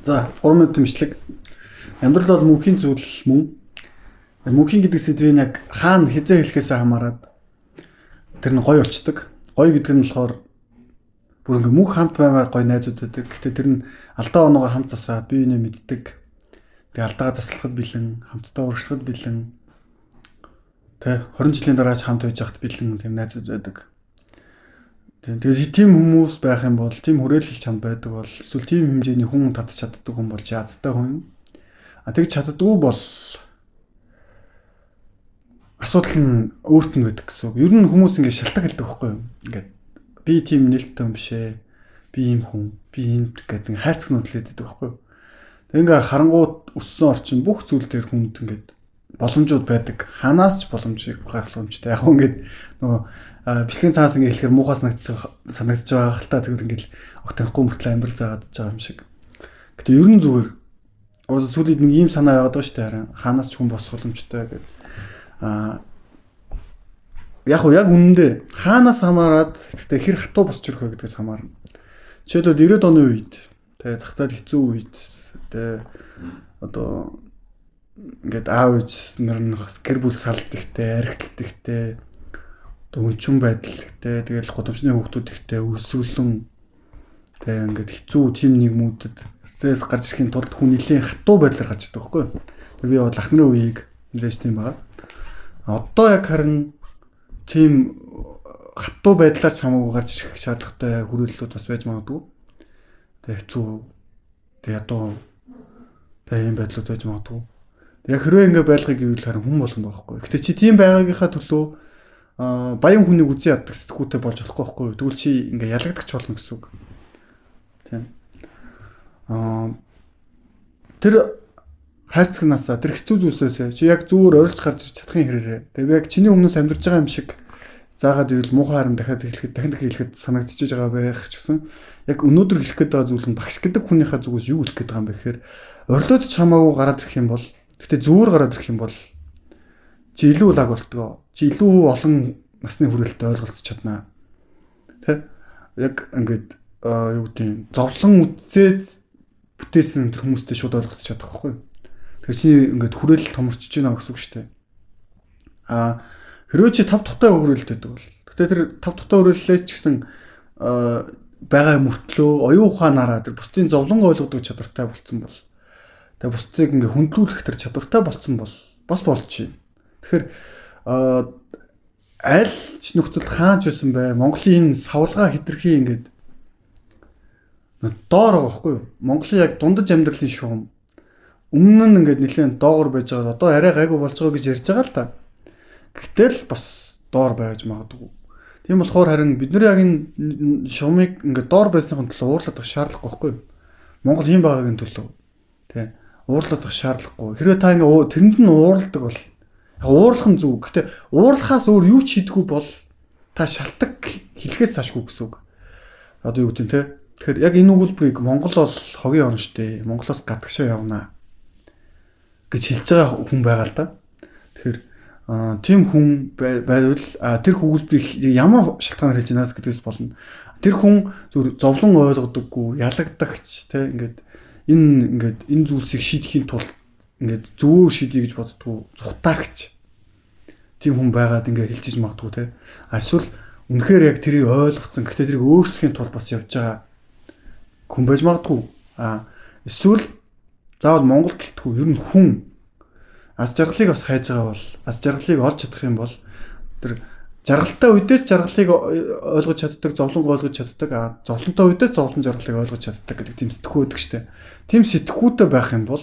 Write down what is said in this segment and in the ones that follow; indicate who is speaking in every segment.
Speaker 1: За 3 минутын бичлэг. Амьдрал бол мөнхийн зүйл мөн. Мөнхийн гэдэг сэдвийг яг хаана хизээ хэлэхээс хамаарат тэр нь гоё болчдөг. Гоё гэдэг нь болохоор бүр ингээ мөнх хамт баймаар гоё найзууд байдаг. Гэтэ тэр нь алдаа оноогоо хамт засаад бие биенээ мэддэг. Тэгээ алдаагаа заслахад бэлэн, хамтдаа урагшлахад бэлэн. Тэ 20 жилийн дараа ч хамт байж байхад бэлэн тийм найзууд байдаг. Тэгээд тийм хүмүүс байх юм бол, тийм хүрээлэл чамд байдаг бол, эсвэл тийм хэмжээний хүн татж чаддаг хүн бол чи азтай хүн юм. А тэгж чаддгүй бол асуудал нь өөрт нь байдаг гэсэн үг. Ер нь хүмүүс ингэ шалтгаан хэлдэг байхгүй юу? Ингээд би тийм нээлттэй хүн биш ээ. Би ийм хүн, би ийм гэдэг ингээ хайрцаг нөдлээд байдаг байхгүй юу? Тэг ингээ харангууд өссөн орчин бүх зүйл дээр хүнд ингээд боломжууд байдаг. Ханаас ч боломжийг гаргах боломжтой. Яг ингээд нөгөө бичлэгийн цаас ингээ хэлэхээр муухай санагдаж байгаа хэл та, тэгвэл ингээд огт танихгүй мөртлөө амьдрал заагаад байгаа юм шиг. Гэтэ ер нь зүгээр уус сүүлийн нэг ийм санаа яваад байгаа шүү дээ, харин хаанаас ч хүн босох боломжтой гэдэг. Яг уу яг үнэндээ хаанаас хамаарат, гэхдээ хэр хатуу босч ирэх вэ гэдгээс хамаарна. Жишээлбэл 90-ад оны үед тэгээ зах зээл хэцүү үед тэгээ одоо ингээд аав ээж нар нь гэр бүл салд ихтэй, архиталт ихтэй, одоо өнчин байдал ихтэй, тэгэл гудамжны хүүхдүүд ихтэй, өлсгөлэн тэгээ ингээд хэцүү тийм нийгмүүдэд стресс гарч ирэхин тулд хүн нэлийн хатуу байдлаар гарч ирдэг байхгүй юу? Тэр би бол ах нарын үеийг нэрэж тийм байгаа. Одоо яг харин тийм хатуу байдлаар ч хамаагүй гарч ирэх шаардлагатай хүрээллүүд бас байж магадгүй. Тэгээ хэцүү, тэгээ ядуу, тэгээ ийм байдлууд байж магадгүй. Яг хэрвээ ингээ байлгыг гэвэл харин хүн болгонд байхгүй. Гэтэ чи тийм байгаагийнхаа төлөө баян хүнийг үзэн яддаг сэтгүүтэй болж болохгүй байхгүй. Тэгвэл чи ингээ ялагдах ч болно гэсэн үг. Тийм. Тэр хайрцагнаасаа, тэр хэцүү зүйлсээсээ чи яг зүгээр орилж гарч ирж чадахын хэрээрээ. Тэгээ яг чиний өмнөөс амьдарч байгаа юм шиг заагаад ивэл муухай харин дахиад хэлэхэд дахин дахин хэлэхэд санагдчихэж байгаа байх ч гэсэн яг өнөөдөр хэлэх гээд байгаа зүйл нь багш гэдэг хүнийхээ зүгээс юу хэлэх гээд байгаа юм бэ гэхээр орилоод ч хамаагүй гараад ирэх юм бол, гэтээ зүгээр гараад ирэх юм бол чи илүү лаг болтгоо. Чи илүү олон насны хүрээлэлтэй ойлголцож чаднаа. Тэ? Яг ингээд юу гэдэг юм, зовлон үтсээд бүтээсэн тэр хүмүүстэй шууд ойлголцож чадах байхгүй юу? Тэгэхээр чи ингээд хүрээлэл томорчж байна гэсэн үг шүү дээ. А хэрвээ чи тав тухтай хүрээлэлт байдаг бол, гэтээ тэр тав тухтай хүрээллээ ч гэсэн байгаа мөртлөө оюун ухаанаараа тэр бусдын зовлон ойлгодог чадвартай болцсон бол, тэгээ бусдыг ингээ хөндлүүлэх тэр чадвартай болцсон бол бас болж байна. Тэгэхээр аль ч нөхцөл хаанч байсан бай, Монголын энэ савлгаа хэтэрхий ингээд доор байгаа байхгүй юу? Монголын яг дундаж амьдралын шугам өмнө нь ингээд нэлээд доогор байж байгаа. Одоо арай гайгүй болж байгаа гэж ярьж байгаа л та. Гэтэл бас доор байж магадгүй. Тийм болохоор харин бид нар яг энэ шугамыг ингээд доор байсныхын төлөө уурлах шаардлагагүй байхгүй юу? Монгол ийм байгаагийн төлөө тий уурлах шаардлагагүй. Хэрвээ та ингээд тэрэнд нь уурладаг бол яг уурлах нь зөв. Гэтэ уурлахаас өөр юу ч хийдэггүй бол та шалтгаан хэлэхээс цаашгүй гэсэн үг. Одоо юу гэдэг нь те. Тэгэхээр яг энэ өгүүлбэрийг Монгол бол хогийн орн штэ. Монголоос гадагшаа явна гэж хэлж байгаа хүн байгаа л да. Тэгэхээр тийм хүн байвал тэр өгүүлбэрийг ямар шалтгаанаар хэлж байна гэдгээс болно. Тэр хүн зөв зовлон ойлгодоггүй, ялагдагч те ингээд энэ ингээд энэ зүйлсийг шийдэхийн тулд ингээд зөвөр шийдье гэж боддгоо, зүхтаагч тийм хүн байгаад ингээд хэлчихэж магадгүй те. А эсвэл үнэхээр яг тэрийг ойлгоцсон, гэхдээ тэрийг өөрчлөхийн тулд бас явж байгаа хүн байж магадгүй. А эсвэл заавал Монгол гэлтгүй ер нь хүн аз жаргалыг бас хайж байгаа бол, аз жаргалыг олж чадах юм бол тэр жаргалтай үедээ ч жаргалыг ойлгож чаддаг, зовлонг ойлгож чаддаг, а зовлонтой үедээ ч зовлон жаргалыг ойлгож чаддаг гэдэг тийм сэтгхүү өгдөг штэ. Тийм сэтгхүүтэй байх юм бол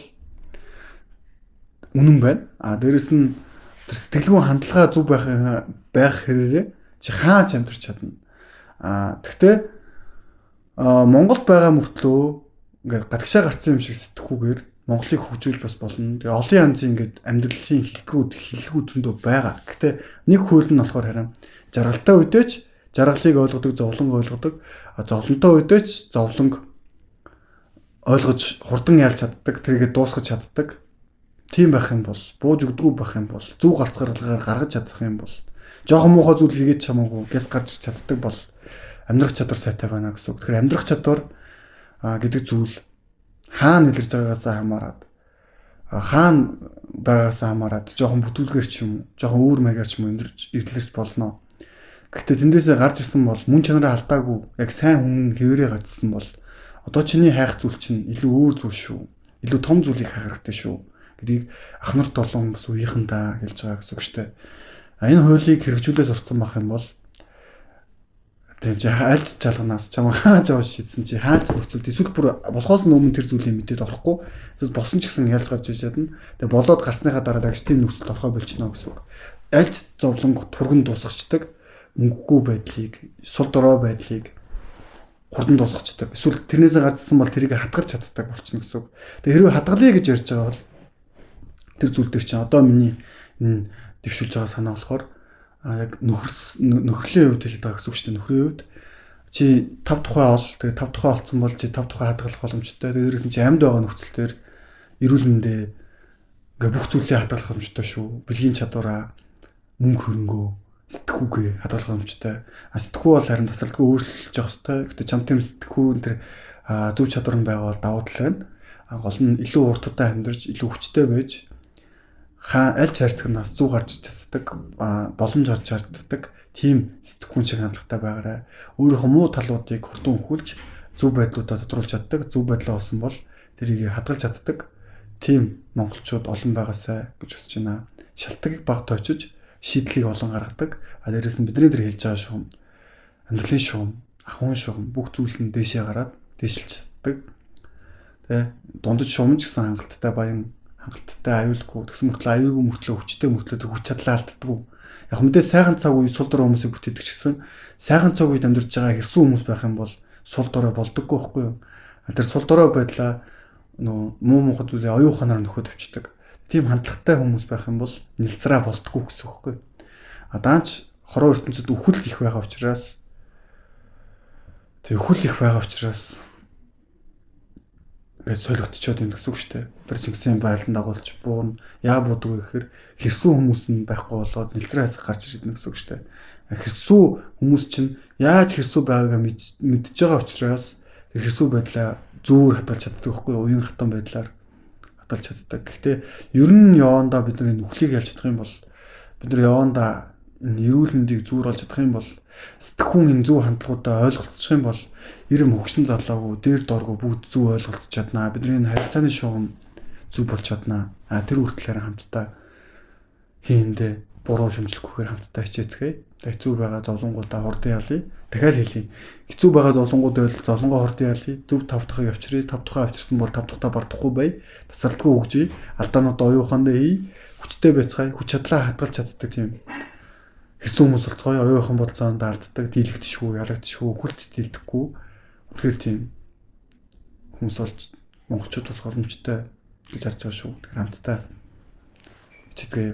Speaker 1: үнэн байна. А дээрэс нь тэр сэтгэлгүйн хандлага зөв байх хэрээрээ чи хаач амьдарч чадна. А тэгтээ Монголд байгаа мөртлөө ингээд гадагшаа гарцсан юм шиг сэтгхүүгээр Монголыг хөгжүүлж бас болно. Тэгээ олон янзын ингээд амьдралын хэлбэрүүд, хэллэгүүд зөндөө байгаа. Гэтэ нэг хууль нь болохоор харин жаргалтай үедээ ч жаргалыг ойлгодог, зовлонг ойлгодог, зовлонтой үедээ ч зовлонг ойлгож хурдан ялж чаддаг, тэрийгэ дуусгаж чаддаг. Тийм байх юм бол, бууж өгдөггүй байх юм бол, зөв гарцгаргалгаар гаргаж чадах юм бол, жоохон муухай зүйл хийгээд чамаагүй гяс гарч чаддаг бол амьдрах чадвар сайтай байна гэсэн үг. Тэгэхээр амьдрах чадвар гэдэг зүйл Хаана илэрж байгаагаасаа хамаарат, хаана байгаагаасаа хамаарат жоохон бүтүүлгээр ч юм уу, жоохон өөр маягаар ч юм уу илэрч болно. Гэхдээ тэндээсээ гарч ирсэн бол мөн чанараа алдаагүй яг сайн хүн хэвээрээ гарчсан бол одоо чиний хайх зүйл чинь илүү өөр зүйл шүү. Илүү том зүйлийг хайх хэрэгтэй шүү гэдгийг ах нарт болон бас үеийнхэндээ хэлж байгаа гэсэн үг шүү дээ. Энэ хуулийг хэрэгжүүлээ сурцсан байх юм бол тэгээ альж чалганаас чамаа хааж авч шийдсэн чи хаалж нөхцөлд эсвэл бүр болохоос өмнө тэр зүйлийг мэдээд орохгүй эсвэл болсон ч гэсэн ялж гарч иж чадна. Тэгээ болоод гарсныхаа дараа дагж тийм нөхцөлд орохоо болчихно гэсэн үг. Альж зовлон турган дуусгачдаг мөнгөгүй байдлыг, сул дорой байдлыг хурдан дуусгачдаг. Эсвэл тэрнээсээ гарчсан бол тэрийг хадгалж чаддаг болчихно гэсэн үг. Тэгээ хэрвээ хадгалъя гэж ярьж байгаа бол тэр зүйл дээр чинь одоо миний энэ дэвшүүлж байгаа санаа болохоор яг нөхрөлийн хувьд хэлээд байгаа гэсэн үг шүү дээ. Нөхрийн хувьд чи 5 тухай ол, тэгээ 5 тухай олцсон бол чи 5 тухай хадгалах боломжтой. Тэгээ дээрээс нь чи амьд байгаа нөхцөл дээр эрүүл мэндээ ингээ бүх зүйлээ хадгалах боломжтой шүү. Бэлгийн чадвараа, мөнгө хөрөнгөө, сэтгхүүгээ хадгалах боломжтой. А сэтгхүү бол харин тасралтгүй өөрчлөж явах хэрэгтэй. Гэтэ чам тийм сэтгхүү энэ төр зөв чадвар нь байгаа бол давуу тал байна. Гол нь илүү урт удаан амьдарч, илүү хүчтэй байж аль ч хайрцагнаас зүг гарч чаддаг, боломж гарч чаддаг тийм сэтгхүүн шиг хандлагатай байгаарай. Өөрийнхөө муу талуудыг хурдан өхүүлж зөв байдлуудаа тодруулж чаддаг, зөв байдлаа олсон бол тэрийг хадгалж чаддаг тийм монголчууд олон байгаасай гэж хүсэж байна. Шалтгагийг баг тоочиж шийдлийг олон гаргадаг. А дээрээс нь бидний тэр хэлж байгаа шугам, амьдралын шугам, ахуйн шугам бүх зүйл нь дээшээ гараад дээшилж чаддаг. Тэ дундаж шугам ч гэсэн хангалттай баян, хангалттай аюулгүй, тэгсэн мөртлөө аюулгүй мөртлөө хүчтэй мөртлөө тэр хүч чадлаа алддаггүй. Яг мэдээ сайхан цаг үе сул дорой хүмүүсийг бүтээдэг ч гэсэн сайхан цаг үед амьдарч байгаа хэрсүү хүмүүс байх юм бол сул дорой болдоггүй байхгүй юу? Тэр сул дорой байдлаа нөө муу муухай зүйлээ оюун ухаанаар нөхөд авчдаг. Тийм хандлагатай хүмүүс байх юм бол нилцраа болдгоо гэсэн үг байхгүй юу? А даанч хороо ертөнцид үхэл их байгаа учраас тэг үхэл их байгаа учраас ингээд солигдчиход юм гэсэн үг шүү дээ. Тэр Чингисийн байлдан дагуулж буурна. Яа буудаг вэ гэхээр хэрсүү хүмүүс нь байхгүй болоод нэлцрээ хэсэг гарч ирдэг гэсэн үг шүү дээ. Хэрсүү хүмүүс чинь яаж хэрсүү байгаагаа мэдж байгаа учраас тэр хэрсүү байдлаа зүүр хадгалж чаддаг байхгүй юу? Уян хатан байдлаар хадгалж чаддаг. Гэхдээ ер нь явандаа бид нар энэ үхлийг ялж чадах юм бол бид нар явандаа энэ эрүүл мэндийг зүүр олж чадах юм бол сэтгхүүн энэ зөв хандлагуудаа ойлголцчих юм бол ирэм хөгшин залаагүй дээр дооргүй бүгд зөв ойлголцож чаднаа. Бидний энэ харилцааны шугам зөв болж чаднаа. А тэр хүртэл хамтдаа хийндээ буруу шүмжлэхгүйгээр хамтдаа хичээцгээе. Хэцүү байгаа зовлонгуудаа хурдан ялъя. Дахиад хэлье. Хэцүү байгаа зовлонгууд байвал зовлонгоо хурдан ялъя. Зөв тав дахыг авчиръя. Тав дахаа авчирсан бол тав дахтаа бардахгүй бай. Тасралтгүй хөгжье. Алдаануудаа оюун ухаандаа хий. Хүчтэй байцгаая. Хүч чадлаа хадгалж чаддаг тийм хэрсэн хүмүүс болцгоё. Оюун ухаан болцоонд алддаг, дийлэгдэшгүй, ялагдшгүй, хүлт дийлдэхгүй. Үнэхээр тийм хүмүүс болж монголчууд болох боломжтой гэж харж байгаа шүү. Тэгэхээр хамтдаа хичээцгээе.